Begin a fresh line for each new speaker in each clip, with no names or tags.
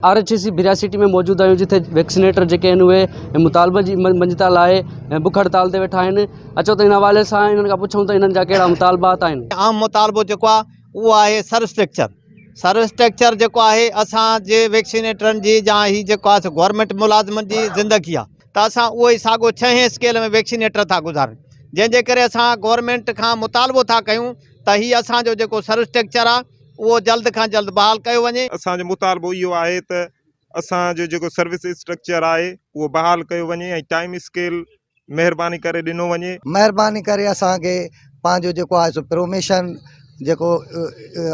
R H C Bhiria city ۾ موجود آهيون جتي ويڪسينيٽر جيڪي آهن اهي مطالبي جي مڃتا لاء بک هڙتال تي ويٺا آهن اچو ته ان حوالي سان انهن کان پڇون ته انهن جا ڪهڙا مطالبات آهن.
عام مطالبو جيڪو آهي اهو آهي سر اسٽرڪچر سر اسٽرڪچر جيڪو آهي اسان جي ويڪسينيٽرن جي يا هي جيڪو آهي سو گورنمينٽ ملازمن جي زندگي آهي ته اسان اهو ئي ساڳو ڇهين اسڪيل ۾ ويڪسينيٽر ٿا گذارن جنهن جي ڪري اسان گورنمينٽ کان مطالبو ٿا ڪيون ته هي اسان جو جيڪو سر اسٽرڪچر آهي اهو جلد کان جلد بحال ڪيو وڃي.
اسان جو مطالبو اهو آهي ته اسان جو جيڪو سروس اسٽرڪچر آهي اهو بحال ڪيو وڃي ۽ ٽائيم اسڪيل مهرباني ڪري ڏنو وڃي.
مهرباني ڪري اسان کي پنهنجو جيڪو آهي سو پروميشن جيڪو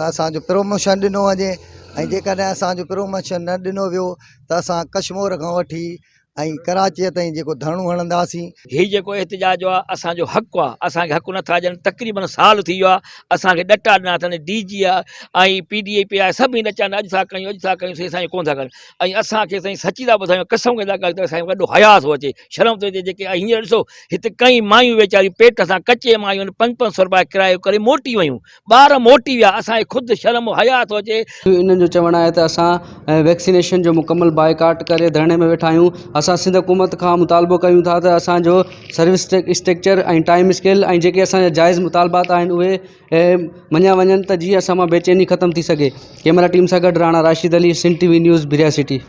اسان جو پروموشن ڏنو وڃي ۽ جيڪڏهن اسان جو پروموشن نه ڏنو ويو ته اسان ڪشمور کان وٺي ۽ ڪراچيء تائين جيڪو ڌرڻو هڻنداسين.
هي جيڪو احتجاج آ اسان جو حق آ اسان کي حق نٿا ڏين تقريبن سال ٿي ويو آ اسان کي ڏٽا ڏنا اٿن ڊي جي آ ۽ پي ڊي اي پي آ سڀني ڏچا اڄ ٿا ڪيون اڄ ٿا ڪيون سائين اسان کي ڪون ٿا ڪن ۽ اسان کي سائين سچي ٿا ٻڌايون قسم کي ٿا ڪيون ته اسان کي وڏو حياء ٿو اچي شرم ٿو اچي جيڪي هينئر ڏسو هت ڪئين مايون ويچاريون پيٽ سان ڪچي مايون پنج پنج سو رپيا ڪرايو ڪري موٽي ويون ٻار موٽي ويا اسان کي خود شرم و حياء ٿو اچي.
انهن جو چوڻ آهي ته اسان ويڪسينيشن جو مڪمل بائيڪاٽ ڪري ڌرڻي ۾ ويٺا آهيون اسان سنڌ حڪومت کان مطالبو ڪيون ٿا ته اسان جو سروس اسٽرڪچر ۽ ٽائيم اسڪيل ۽ جيڪي اسان جا جائز مطالبات آهن اهي مڃيا وڃن ته جيئن اسان مان بيچيني ختم ٿي سگهي ڪيمرا ٽيم سان گڏ Rana Rashid Ali Sindh T V news Bhiria city.